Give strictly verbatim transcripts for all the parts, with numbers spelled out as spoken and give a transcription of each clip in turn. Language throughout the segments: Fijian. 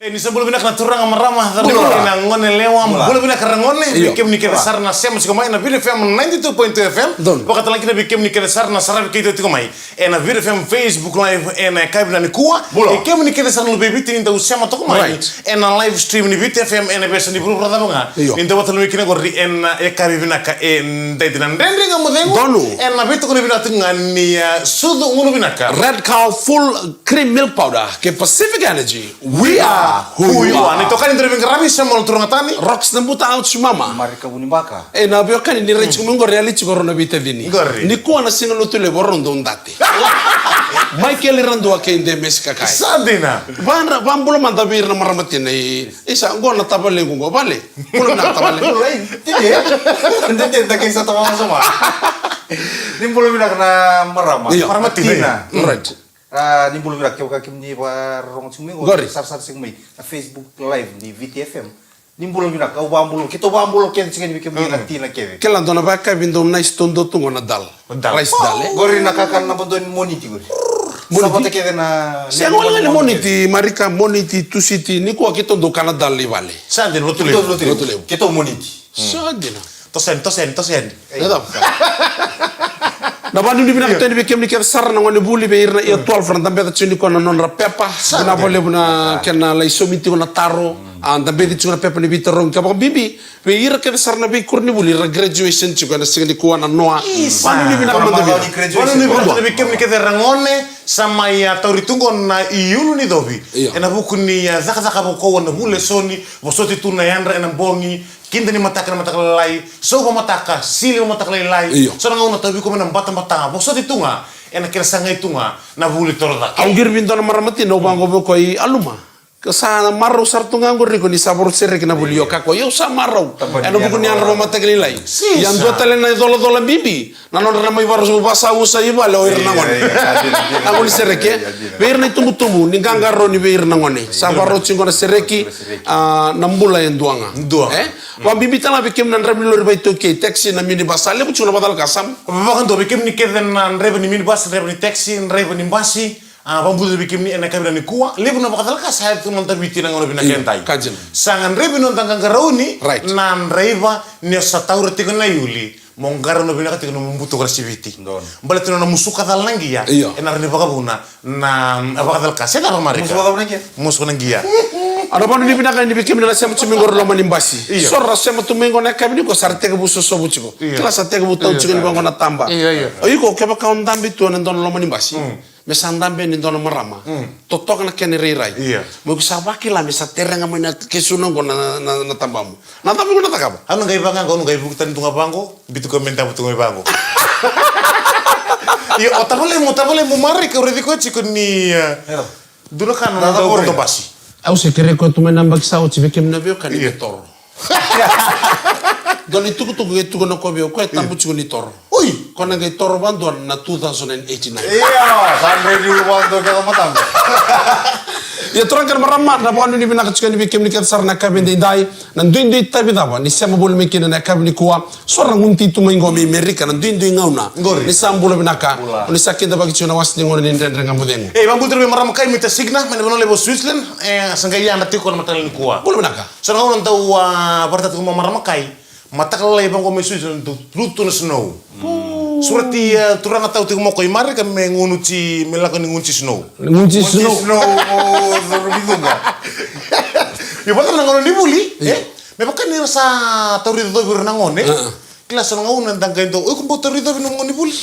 E, ni sa bula vinaka na turaga, marama, cauravou kei na gonelewa. Bula vinaka ragone, vei kemuni kece sara na sema tiko mai na Viti F M ninety-two point two F M. Donu. Vakatalakina vei kemuni kece sara na saravi keitou tiko mai ena Viti F M Facebook Live ena yakavi nikua. Bula. E kemuni kece sara na luve i Viti ni dau sema toka mai ena live stream ni Viti F M ena veiyasana ni vuravura cava ga. Io. Ni dau vakatalanoa kina qori ena yakavi vinaka edai dina. Dredre Ga Mo Cegu. Donu. Ena veitokoni vinaka tiko ga ni, a, sucu gunu vinaka. Red Cow Full Cream Milk Powder kei Pacific Energy. We are who you are. Ni tokani, dau veiqaravi, Samuel Turagatani. Rocks Nabuta, Ouch Mama. Marika Vunibaka. E, na veiwekani, ni rai tiko mai qori, yali tiko rau na veitacini. Qori. Nikua na siga Lotulevu, rau dau date. Michael Iradua kei Demes Kakai. Sa dina. Va, vabula mada vei ira na marama tina i, isa, qo na tavalequ qo, vale. Bula vinaka tavale. Bula, e, tini. Dede, da kei sa tavale sama. Ni bula vinaka na marama. Io. Marama tina. Tina. Right. A, ni bula vinaka, kevaka kemuni vakarorogo tiko mai qo, sarasara tiko mai na Facebook Live ni Viti F M. Ni bula vinaka, au vakabula, keitou vakabula kece tiko yani vei kemuni na tina kece. Kila dua na vakayakavi dau nice duadua tu qo na dal. Dal. Rice dal, e? Qori na kakana naba dua ni Moniti qori. Moniti? Sa vata kece na... Se gole ga ni Moniti, Marika, Moniti, Tusiti, nikua keitou dau kana dal i vale. Sa dina, Lotulevu. Lotulevu. Keitou Moniti. Sa dina. Toso yani, toso yani, toso yani. E cava? Na vakanuinui vinaka tu yani vei kemuni kece sara na gonevuli, vei ira na year twelve ra dabeca tiko nikua na nodra pepa. Sa dina. Vinaka vakalevu na kena lai saumi tiko na taro. A, dabeci tiko na pepa ni veitarogi ka vakabibi vei ira kece sara na veikoronivuli, ira graduation tiko ena siga nikua na noa. Isa. Vakanuinui vinaka mada vei ira. Vakanuinui vinaka vei kemuni kece ragone, sa mai, a, tauri tu qo na iulu ni covi. Io. Ena vuku ni, a, cakacaka vakaukauwa, na vu lesoni, vosoti tu na yadra ena bogi, kida ni mataka, na mataka lailai, sau vakamataka, sili vakamataka lailai. Io. So na gauna tauvi iko mai na batabata, vosoti tu ga ena kena sagai tu ga na vuli torocake. Au qiri vei dua na marama tina, au vaqo vei koya i Aluma. Ka sa marau sara tu ga qori, iko ni sa vakarau sereki na vuli, io, ka ko, io, sa marau. Ena vuku ni yadra vakamataka lailai. Ia dua tale na icolacola bibi, na nodra na mai vakasausau i vale o ira na gone. Io, io, io, io. Na gone sereki, e? Io, io, io. Vei ira na itubutubu, ni qaqarauni vei ira na gone. Sa vakarau tiko na sereki, a, na bula e dua ga. Dua. E? Vakabibi tale ga vei kemuni na draiva ni lori vakaitaukei, taxi, na minibus, sa levu tiko na vakacalaka, Sam. Vakadua vei kemuni kece na draiva ni minibus, draiva ni taxi, draiva ni basi. A, vakabula vei kemuni ena yakavi nikua. Levu na vakacalaka sa yaco tu na noda Viti ena gauna vinaka edai. Io, ka dina. Sa gadrevi noda qaqarauni, right, na draiva ni o sa taura tiko na iuli. Mo qarauna vinaka tiko na nomu buto ka rasiviti. Donu. Baleta ni o na musuka cala na qia. Io. Ena rawa ni vakavuna na, mm, vakacalaka. Se cava, Marika? Musuka cala na qia. Musuka na qia. A, na vakanuinui vinaka ni vei kemuni na sema tu mai qori loma ni basi. Io. So ra sema tu mai qo na yakavi nikua, sa ra tekivu sosovu tiko. Io. Kila sa tekivu tau tiko ni vaqo na taba. Io, io. O iko, kevaka o dabe tu ena dua na loma ni basi. Mm. Me sa dabe ni dua na marama. Mm. Totoka na kena irairai. Io. Mo iko sa vakila me sa terega mai na kesuna qo na, na, na tabamu. Na cava iko na cakava? Au na qai vaqaqa, au na qai vuki tani tu ga vaqo, biu tu ga me dabe tu ga vaqo. Io, o tavalemu, o tavalemu Marika, au raici koya tiko ni, e, dua na ka na noda vodo basi. Au se kerei koya tu mai na yabaki sa oti vei kemuni na veiwekani, io, me toro. Dua na itukutuku e tukuna o koya vei au, o koya e tabu tiko ni toro. Oi! Ko na qai toro vadua na two thousand and eighty-nine. Io, sa qai liu vadua kece matamu. Ia, turaga kei na marama, na vakanuinui vinaka tiko yani vei kemuni kece sara na yakavi edaidai. Na duidui tavi cava ni sema voli mai kina na yakavi nikua? So ra gunu tu mai qo mai Merika, na duidui gauna. Qori. Ni sa bula vinaka. Bula. Ni sa kidavaki tiko na wase ni gauna ni Dredre Ga Mo Cegu. E, vakabula tale vei marama kai mai Tasigna, mai na vanua levu o Switzerland. E, sa qai yadra tiko na mataka nikua. Bula vinaka. So na gauna dau, a, vakaraitaka tiko mai o marama kai. Mataka lailai vaqo mai Switzerland, dau lutu na snow. Mm. Sureti, e, turaga tau tiko mai o koya i Marika me gunuci, me lako ni gunuci snow. Gunuci snow. Gunuci snow, o, o, o, o, o, io, vata na gauna ni vuli, io, e? Me vaka ni ra sa tauri covi ira na gone. Aa. Kila so na gauna da qai dau, o iko bau tauri covi na gauna ni vuli?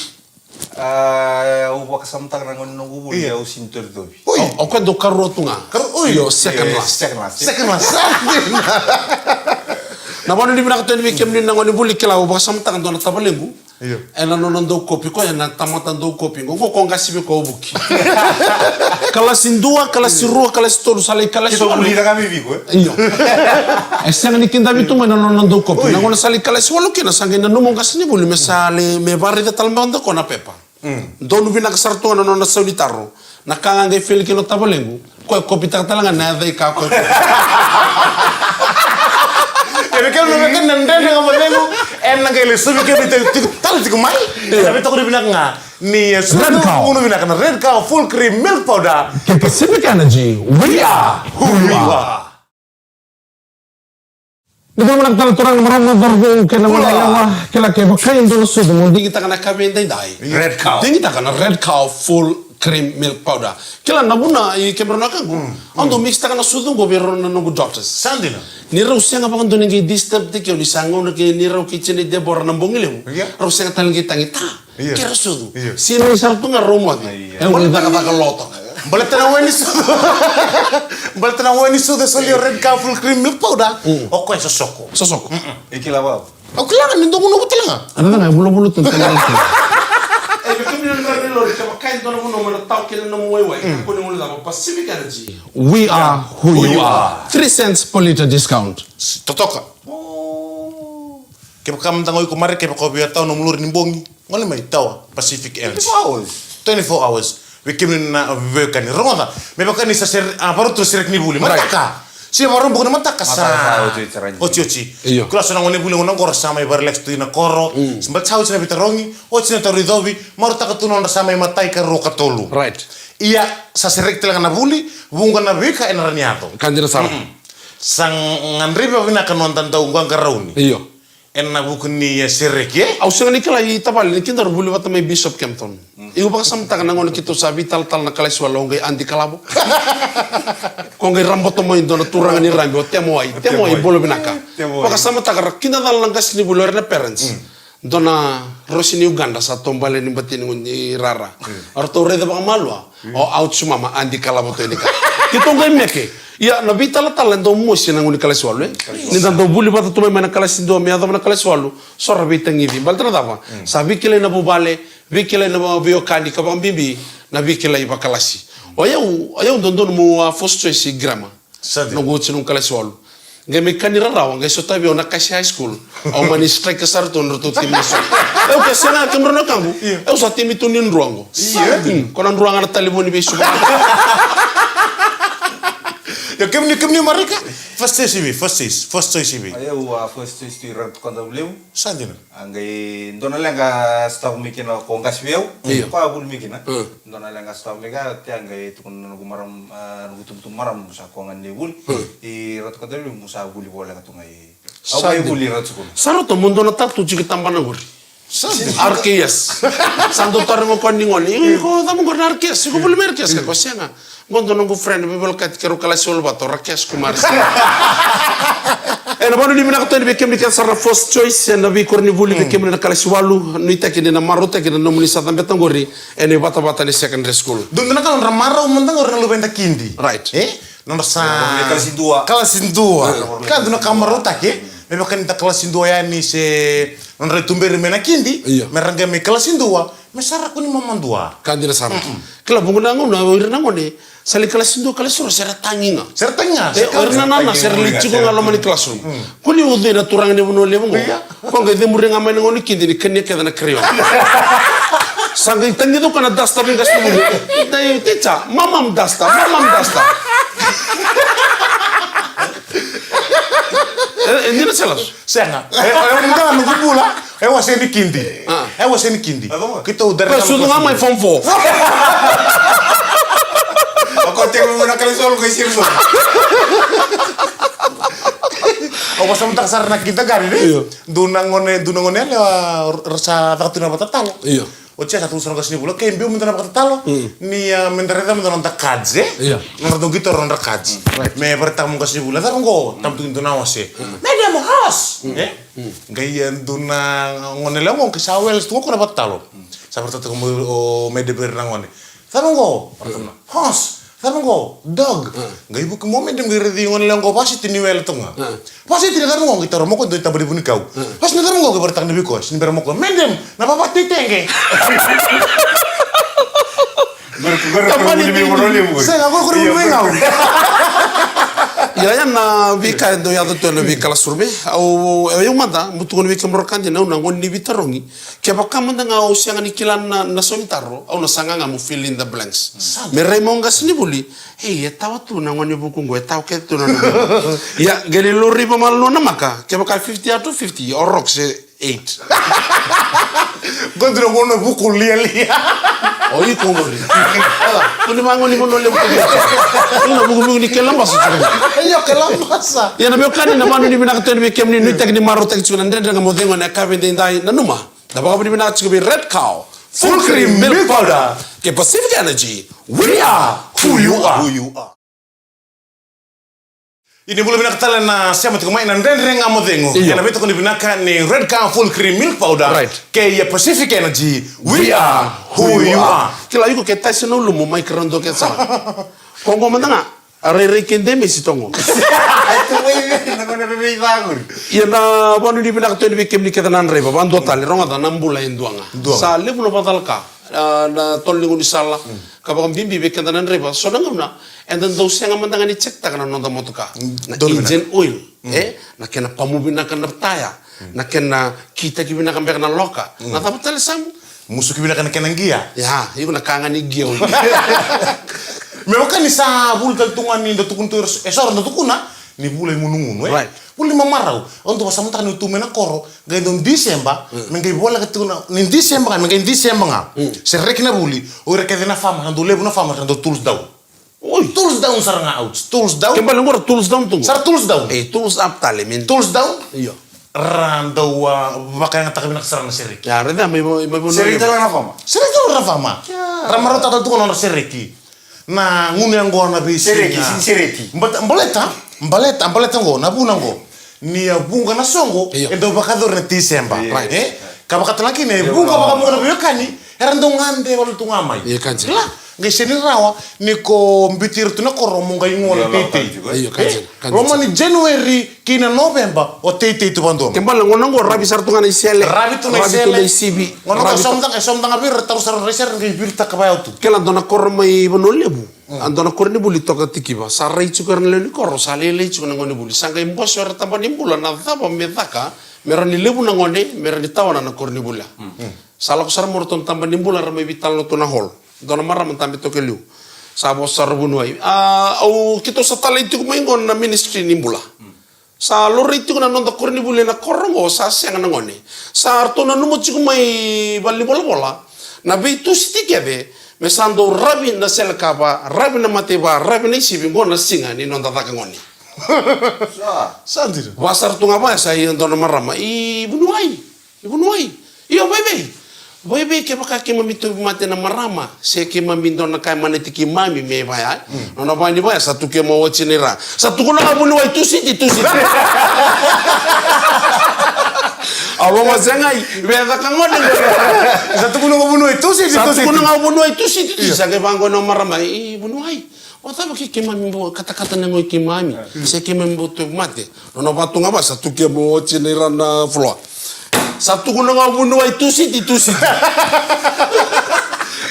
A, au vakasamataka na gauna ni noqu vuli, io, au sini tauri covi. Oi. O, o koya dau karua tu ga. Karu-, oi. Io, second last. Second last. Second last. Na vakanuinui vinaka tu yani vei kemuni na gauna ni vuli, kila au vakasamataka dua na tavalequ. Io. Ena nona dau kopi, koya na tamata dau kopi. Qo, qo, qo qasi vei koya o Vuki. Kalasi dua, kalasi rua, kalasi tolu, sa lai kalasi walu. Io. E sega ni kidavi tu mai na nona dau kopi. Oi. Na gauna sa lai kalasi walu kina, sa qai nanuma o qasenivuli me sa lai, me vakaraica tale mada o koya na pepa. Mm. Donu vinaka sara tu ga na nona sau ni taro. Na ka ga qai feli kina o tavalequ. Koya e kopitaka tale ga na yaca i ka koya e kopi. E vei kemuni na veiwekani na Dredre Ga Mo Cegu, ena qai lai saumi kemuni tale tiko mai. Io. Ena veitokoni vinaka ga. Ni e sucu Red Cow. Unu vinaka na Red Cow Full Cream Milk Powder. Kei Pacific Energy, we are who you are. Ni dau manaka tale turaga, marama, cauravou kei na goneyalewa. Kila, kevaka e dua na sucu mo digitaka na ka veidaidai, Red Cow. Digitaka na Red Cow Full Cream Milk Powder. Kila na vuna, i kemudrau na wekaqu, au dau mixtaka na sucu qo vei rau na noqu daughters. Sa dina. Ni rau sega vakadua ni qai disturb-taki au ni sa gauna kei ni rau kei Jenny Deborah na bogi levu. Io. Rau sega tale ni qai tagi ta. Io. Kei ra sucu. Io. Sinai sara tu ga rau moce. Io. E, baleta na wai ni sucu. Baleta na wai ni sucu e solia o Red Cow Full Cream Milk Powder. Mm. O koya e sosoko. Sosoko. Mm-mm. E kila vau. Au kila ga ni dua na vanua tale ga. Ana ga e vulavula tu tale ga. E, me kemuni na draiva ni lori, kevaka e dua na vanua mo na tawa kina na nomu waiwai. Mm. Kakua ni guilecava, Pacific Energy. We are who you are. Three cents per litre discount. Totoka. Kevaka mada ga o iko, Mare, kevaka o via tawa nomu lori ni bogi, gole mai, tawa Pacific Energy. Twenty-four hours. Twenty-four hours. Vei kemuni na veiwekani, rogoca. Me vaka ni sa sere-, a, vakarau tu na sereki ni vuli. Right. Mataka. Sega ni vakarau bogi na mataka, sa otioti. Io. Kila, so na gone vuli gona qo ra sa mai vakarelax tu ina koro. Mm. Sa baleta sa oti na veitarogi, oti na taro icovi, marautaka tu nodra sa mai matai, karua, katolu. Right. Ia, sa sereki tale ga na vuli, vuqa na veika ena rawa ni yaco. Ka dina sara. Mm-mm. Sa gadrevi vinaka noda dau qaqarauni. Io. Ena vuku ni, e, sereki, e? Au sega ni kila i tavale ni kidara vuli vata mai Bishop Kempton. Mm. Io, vakasamataka na gauna keitou sa veitalatala na kalasi walu, au qai Adi Kalavo. Ko qai raboto mai dua na turaga ni Rabi, o Temoai. Temoai, bula vinaka. Temoai. Vakasamataka, ra kidacala na qasenivuli, o ira na parents. Mm. Dua na rosi ni Uganda sa taubale ni batini gone ni rara. Mm. O ratou raica vakamalua. O Ouch Mama, Adi Kalavo tu e ni ka. Keitou qai meke. Ia, na veitalatala e dau mosi na gauna ni kalasi walu, e? Ni da dau vuli vata tu mai, mai na kalasi dua me yacova na kalasi walu, so ra veitagici. Baleta na cava? Mm. Sa veikilai na vuvale, veikilai na veiwekani, ka vakabibi na veikilai vakalasi. O yau, o yau dodonu meu a first choice i grammar. Sa dina. Noqu oti noqu kalasi walu. Qai mai kani rarawa, qai sotavi au na Kasia High School. Au mani strike sara tu na ratou timi ni so. Au ke sega, kemudrau na wekaqu. Io. Au sa timi tu ni drua qo. Io. Hmm, ko na drua ga na talevoni vei Suva. Io, kemuni, kemuni Marika. First choice i vei, first choice, first choice i vei. O yau, a, first choice tu i Ratu Kadavulevu. Sa dina. A qai dua na leqa a sotava mai kina ko qase vei au. Io. Ko a vuli mai kina. Mm. Dua na leqa a sotava mai kina, te a qai tukuna na noqu maram, a, noqu tubutubu maram, sa ko ga ni vuli. Mm. I Ratu Kadavulevu, mo sa vuli voleka tu ga i. Au qai vuli Ratu Kadavulevu. Sa rauta mo dua na tattoo tiko i tabana qori. Sa dina. R K S. Sa dau taroga o koya ni gone, "Iko cava qori na R K S? Iko vuli mai R K S?" Ka ko sega. Qo dua noqu friend, veivolekati keirau kalasi walu vata, o Rakes Kumarisa. Ena vanua ni vinaka tu yani vei kemuni kece sara na first choice ena veikoronivuli, vei kemuni na kalasi walu, nuitaki ni na marautaki na nomuni sa cabeta qori ena ivatavata ni secondary school. Dua na ka nodra marau mada qori na luveda kidi. Right. E? Nodra sa kalasi dua. Kalasi dua. Ka dua na ka marautaki, e? Me vaka ni da kalasi dua yani se nodra ituberi mai na kidi, io, me ra qai mai kalasi dua, me sa rawa ni mamadua. Ka dina sara. Mm-mm. Kila, vuqa na gauna o ira na gone sa lai kalasi dua, kalasi rua, se ra tagiga. Se ra tagiga. E, o ira na nana se ra lai tiko ga loma ni classroom. Mm. Ko ni ucui na turaga ni Vanua Levu qo. Io. Ko qai cemuri ga mai na gauna ni kidi ni kania kece na crayon. Sa qai tagica o koya na duster ni qase ni vuli. Dai, teacher, mamam duster, mamam duster. E, e dina se lasu? Sega. E, e, e, na noqu bula. E, au a sega ni kidi. A. E, au a sega ni kidi. A, vamos. Keitou dare. Ko sucu ga mai form four. Ako tiko na kalasi walu ko i siri so. Au vakasamataka sara na kindergarten, ne? Io. Dua na gone, dua na gone yalewa, ra sa caka tu na vakatatalo. Io. Oti ya sa tu so na qasenivuli, okay, biu mada na vakatatalo. Mm. Ni, ah, meda raica mada na noda cards, e? Io. Nodra dau qito nodra cards. Mm, right. Me vakaraitaka mo qasenivuli, cava qo? Tabu tu dua na ose. Mm. Madam, horse! Mm. E? Mm. Qai, eh, dua na gone lewa qo, qai sa wele tu qo na vakatatalo. Mm. Sa vakaraitaka mo, o madam vei ira na gone. Cava qo? Mm. Horse. Cava qo? Dog. Mm. Qai vuki mo madam qai raici gone lewa qo, vakasiti ni wele tu ga. Mm. Vakasiti ni cava qo, qai taura mo ko dua i taba ni vunikau. Mm. Vakasiti ni cava qo, qai vakaraitaka na veikoya. Ni bera mo ko, madam, na vavateitege. Sega, qori, qori, qori, qori. Ia, ia na veika e dau yaco tu ena veikalasrume. Au, e, au mada, meu tukuna vei kemudrau ka dina, au na gone ni veitarogi. Kevaka mada ga au sega ni kila na, na saumi taro, au na saga ga meu fill in the blanks. Mm. Me rai mai o qasenivuli, ei, e tawa tu na gone vuku qo, e tawa kece tu na gone vuku. Ia, qai lai laurai vakamalua na maka, kevaka fifty out of fifty, o rocks, e, Eight. Qo dua na gauna vuku lialia. O iko qori. Kua ni vagoni vanua levu tu. Iko na vukuvuku ni kelabasa. Io, kelabasa. Ia na veiwekani, na vakanuinui vinaka tu yani vei kemuni, nuitaki ni marautaki tiko na Dredre Ga Mo Cegu ena yakavi edaidai. Nanuma, na vakavinavinaka tiko vei Red Cow Full Cream Milk Powder kei Pacific Energy. We are who you are. Who you are. Ia ni bula vinaka tale na sema tiko mai na Dredre Ga Mo Cegu. Io. Ena veitokoni vinaka ni Red Cow Full Cream Milk Powder. Right. Kei Pacific Energy. We are who you are. Kila iko ke tasi na ulumu mai kara dua ke sa. Ko qo mada ga. A rairai ke demesi togo. Ia na vakanuinui vinaka tu yani vei kemuni kece na draiva. Vadua tale, rogoca na bula e dua ga. Dua ga. Sa levu na vakacalaka. A, na tolo ni gaunisala, ka vakabibi vei keda na draiva, so na gauna eda dau sega mada ga ni check-taka na noda motoka. Na engine oil, e, na kena pamu vinaka na taya, na kena kitaki vinaka beka na loka. Na cava tale, Samu? Musuki vinaka na kena gia. Ia, iko na ka ga ni gia oil. Me vaka ni sa vuli tale tu ga ni da tukuna tu, e so era da tukuna ni vula i gunugunu, e? Right. Vuli mamarau. Au dau vakasamataka niu tu mai na koro, qai dau December, me qai voleka tiko na, ni December ga, me qai December ga. Se reki na vuli, o ira kece na farmer, na dau levu na farmer, na dau tools down. Oi. Tools down sara ga, out. Tools down. Ke bale qo ra tools down tu. Sara tools down. E, tools up tale, man. Tools down. Io. Ra dau, a, vakayagataka vinaka sara na sereki. Ia, raica, mai vo, mai vo. Sereki tale na farmer. Sereki tale na farmer. Ia. Ra marautaka tale tu ga na nodra sereki. Na gunu yaqona veisiga. Sereki, sega ni sereki. But, baleta, baleta, baleta qo, na vuna qo. Ni a vuqa na soqo, io, e dau vakayacori na December. Io. Right. E? Ka vakatale ga kina, e vuqa, vakavuqa na veiwekani, era dau gade valu tu ga mai. Io, ka dina. Kila, qai sega ni rawa, ni ko biuti ira tu na koro, mo qai qo na teitei. Io, ka dina. Loma ni January kei na November, o teitei tu vakadua. Ke bale, gauna qo ravi sara tu ga na isele. Ravi tu na isele. Ravi tu na isivi. Gauna qo ravi tu. Somda ga, somda ga vei ira, taura sara na isele, qai viritaka vaya tu. Kila dua na koro mai Vanua Levu. A dua na koronivuli toka Tikiva. Sa rai tiko era na lewe ni koro, sa lailai tiko na gone vuli. Sa qai bose o ira tabana ni bula na cava me caka, me rawa ni levu na gone, me rawa ni tawana na koronivuli. Sa lako sara mai o ratou na tabana ni bula, era mai veitalanoa tu na hall. Dua na marama dabe toka e liu. Sa vosa sara vuniwai. A, au, keitou sa talai tiko mai qo na ministry ni bula. Sa laurai tiko na noda koronivuli ena koro qo, sa sega na gone. Sa ratou nanuma tiko mai valenivolavola na veitusiti kece, me sa dau ravi na selekava, ravi na mataiva, ravi na isivi, qo na siga ni noda caka gone. Sa. Sa dina. Vaka sara tu ga vaya sa ia dua na marama. I vuniwai. I vuniwai. Io, vaivei. Vaivei kevaka keimami tauvimate na marama, se keimami dua na ka e manati keimami me vaya. Nona vaya ni vaya, sa tu kemau oti na ira. Sa tukuna ga vuniwai, tusiti, tusiti. Au vakasegai, vecaka gone. Sa tukuna ga vuniwai, tusiti, tusiti. Sa tukuna ga vuniwai, tusiti, tusiti. Sa qai vaqo na marama, i vuniwai. O cava ke keimami bau katakata na yagoi keimami? Se keimami bau tauvimate? Nona vatu ga va sa tu kemau oti na ira na floor. Sa tukuna ga o vuniwai, tusiti, tusiti.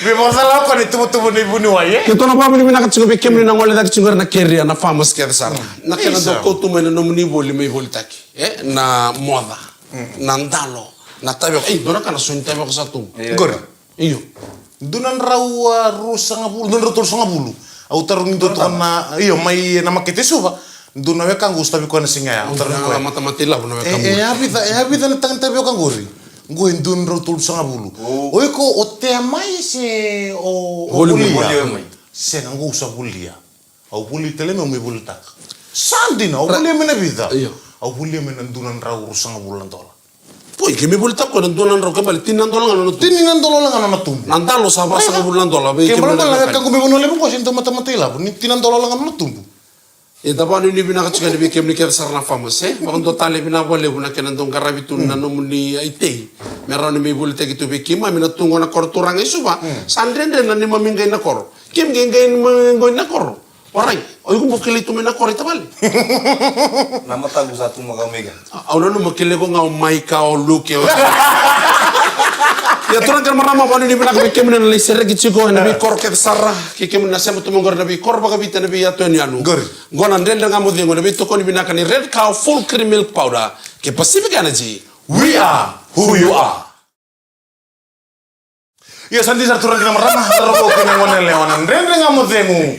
Me vakacala o koya ni tuvatuva ni vuniwai, e? Keitou na vakavinavinaka tiko vei kemuni na gole cake tiko era na keria na farmers kece sara. Na kena dau kauta mai na nomuni voli me ivolitaki. E, na moca. Na dalo. Na tavioka. Ei, dua na ka na so ni tavioka sa tu. Qori. Io. Dua na drau, a, ruasagavulu, dua na drau tolusagavulu. Au tarogi dua toka na, io, mai na makete Suva. Dua na wekaqu au sotavi koya na siga ya. Au tarogi koya. Matamata ilavo na wekaqu. E, e, a vica, e, a vica na tagi ni tavioka qori. Qo e dua na drau tolusagavulu. O iko, o tea mai se o, o volia? Volia mai. Sega, qo au sa volia. Au volia tale mai, au mai volitaka. Sa dina, au volia mai na vica? Io. Au volia mai na dua na drau ruasagavulu na dola. Poi, keimami volitaka koya na dua na drau, ke bale, tini na dola ga na nona tubu. Tini na dola ga na nona tubu. Na dalo sa vasagavulu na dola, vei keimami na wekaqu mai Vanua Levu qo, se dau matamata ilavo, ni tini na dola ga na nona tubu. Eda vakanuinui vinaka tiko yani vei kemuni kece sara na farmers, e? Vakadua tale vinaka vakalevu na kena dau qaravi tu na nomuni itei. Me rawa ni mai volitaki tu vei keimami na tu qo na koro turaga i Suva. Sa dredre na neimami qai na koro. Keimami qai, qai neimami qai na koro. Warai, o iko bau kilai tu mai na koro i tavale? Na mataqu sa tu maka mai ka. Au nanuma kilai ko ga o Maika, o Luke, o. Ia turaga kei na marama, vakanuinui vinaka vei kemuni na lai sereki tiko ena veikoro kece sara. Kei kemuni na sema tu mai qori na veikoro vakaviti ena veiyatu yanuyanu. Qori. Qo na Dredre Ga Mo Cegu ena veitokoni vinaka ni Red Cow Full Cream Milk Powder kei Pacific Energy. We are who you are. Ia sa dina sara turaga kei na marama, na rogo kei na gone yalewa na Dredre Ga Mo Cegu.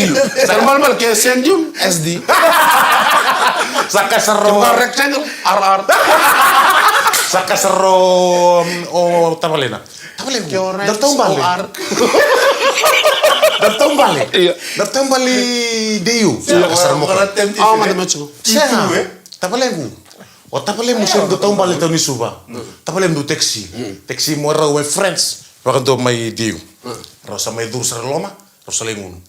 D U. Sa ka malamala ke send you S D. Sa ka sa ro. Ke rectangle, R R. Sa ka sa ro, o tavalena. Tavalena. Ke orange, da taubale. O R. Da taubale. Io. Da taubale D U. Sa ka sa ro mo. Au mada macho. Sega. Tavalequ. O tavalequ se dau taubale tau ni Suva. Tavalequ dau taxi. Taxi mo rau mai France. Vakadua mai D U. Rau sa mai curu sara loma. Rau sa lai gunu.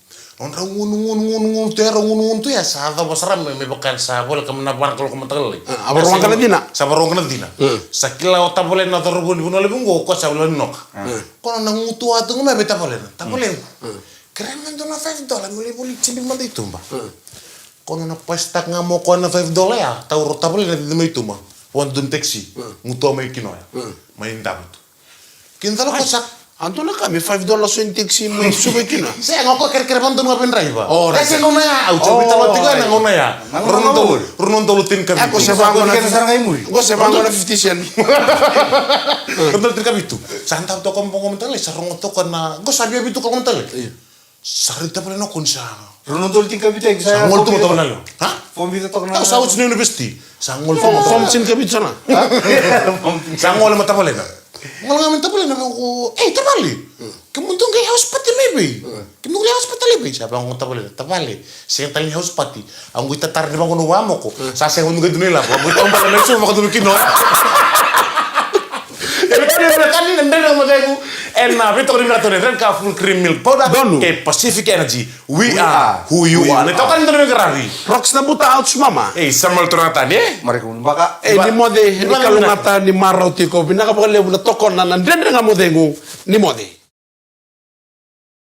O drau gunu, gunu, gunu, gunu tu ya, rau gunu, gunu tu ya, sa cava sara me, me vaka sa voleka mai na vana ka lako mataka lailai. A, a vakarorogo ga na cina. Sa vakarorogo ga na cina. Mm. Sa kila o tavale na cauravou ni vanua levu qo, o koya sa vale ni noka. Mm. Ko na gutuwa tu ga mai vei tavale na. Tavale. Mm. Kerea mada na five dollar, meu lai voli tini mada i tuba. Mm. Ko na pasitaka ga mo koya na five dollar ya, taura o tavale na cici mai tuba. Vodo ni taxi. Mm. Gutuwa mai kina oya. Mm. Mai Davutu. Kina tale ko sa. A dua na ka me five dollars so ni taxi mai Suva kina. Sega, o koya kerekere vadonu ga vei draiva. O, right. E se gauna ya, au sa vei talo tiko ena gauna ya. Rua na udolu, rua na udolu tinikavitu. E, ko se vaqo na, ko se vaqo na fifty cent. Rua na udolu tinikavitu. Sa dau toka bogo matale, sa rogo toka na, ko sa via vitu ka matale. Io. Sa rui tavale na koni sa. Rua na udolu tinikavitu, sa gole tu mo tavale na lewa. Ha? Fombi toka na. Au sa oti na university. Sa gole tu mo tavale. Fombi tinikavitu sana. Sa gole mo tavale na. Gole ga mo tavale na ko. Ei, tavale. Kemudou qai house party mai vei? Kemudou qai house party lai vei? Sa vaqo tavale. Tavale. Sega tale ni house party. Au qai tatara ni vaqo na wamoko. Sa sega ni qai dua na ilavo. Au qai tau bale mai so vakadua kina. E me tani na tani na dredre ga mo cegu. Ena veitokoni vinaka tu na Red Car Full Cream Milk Powder. Donu. Kei Pacific Energy. We are who you are. Na itokani donu me qaravi. Rocks na buta, ouch mama. Ei, Samuel Turangatani, e? Marika Munibaka. Ei, ni moce, ni kalougata, ni marau tiko. Vinaka vakalevu na tokona na dredre ga mo cegu. Ni moce.